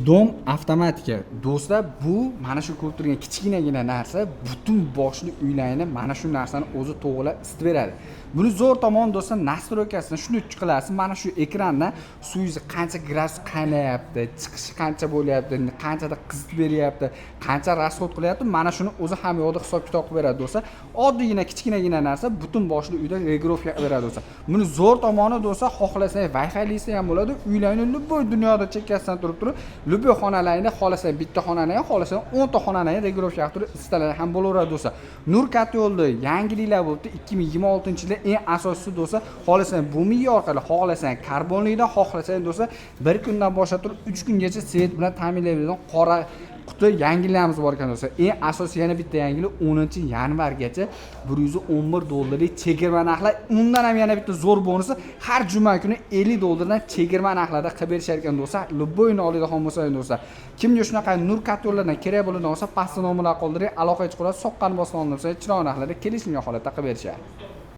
Дом avtomatika, do'stlar, bu mana shu ko'rib turgan kichkinagina narsa butun boshli uylarni mana shu narsani o'zi to'g'rilab isitib beradi. Buni zo'r tomoni, do'stlar, настройка sini shuni qilasiz, mana shu ekrandan suvingizni qancha gradus qaynayapti, chiqishi qancha bo'lyapti, qanchada qizitib beryapti, qancha расход qilyapti, mana shuni o'zi ham yoqda hisob kitob qilib beradi, do'stlar. Oddiygina kichkinagina narsa butun boshli uyda регулировка qilib beradi, do'stlar. Buni zo'r tomoni, do'stlar, xohlasang Wi-Fi ham bo'ladi, uylarni любой dunyoda chekkasidan turib любой xonalarni, xohlasang bitta xonani ham, xohlasang 10 ta xonani ham регулировка qilib turib isitalar ham bo'laveradi, do'stlar. Nur котёл ni yangiliklar bo'libdi 2026-yilda. Eng asosiysi, do'stlar, xohlasang bu miya orqali, xohlasang karbonlikdan, xohlasang, do'stlar, bir kundan boshlab turib 3 kungacha свет bilan ta'minlaydigan qora quti yangilarimiz bor ekan, do'stlar. Eng asosiy yana bitta yangilik: 10-yanvargacha 111 dollarlik chegirma narxlar. Undan ham yana bitta zo'r bonusi: har juma kuni 50 dollardan chegirma narxlarda qilib berishar ekan, do'stlar. Любой ni oladigan bo'lsangiz, do'stlar, kimga shunaqa Nur котёл lardan kerak bo'ladigan bo'lsa, pastda nomerlar qoldiring, aloqaga chiqib, soqqani bosib olib, chiroyli narxlarda kelishilgan holatda qilib berishadi.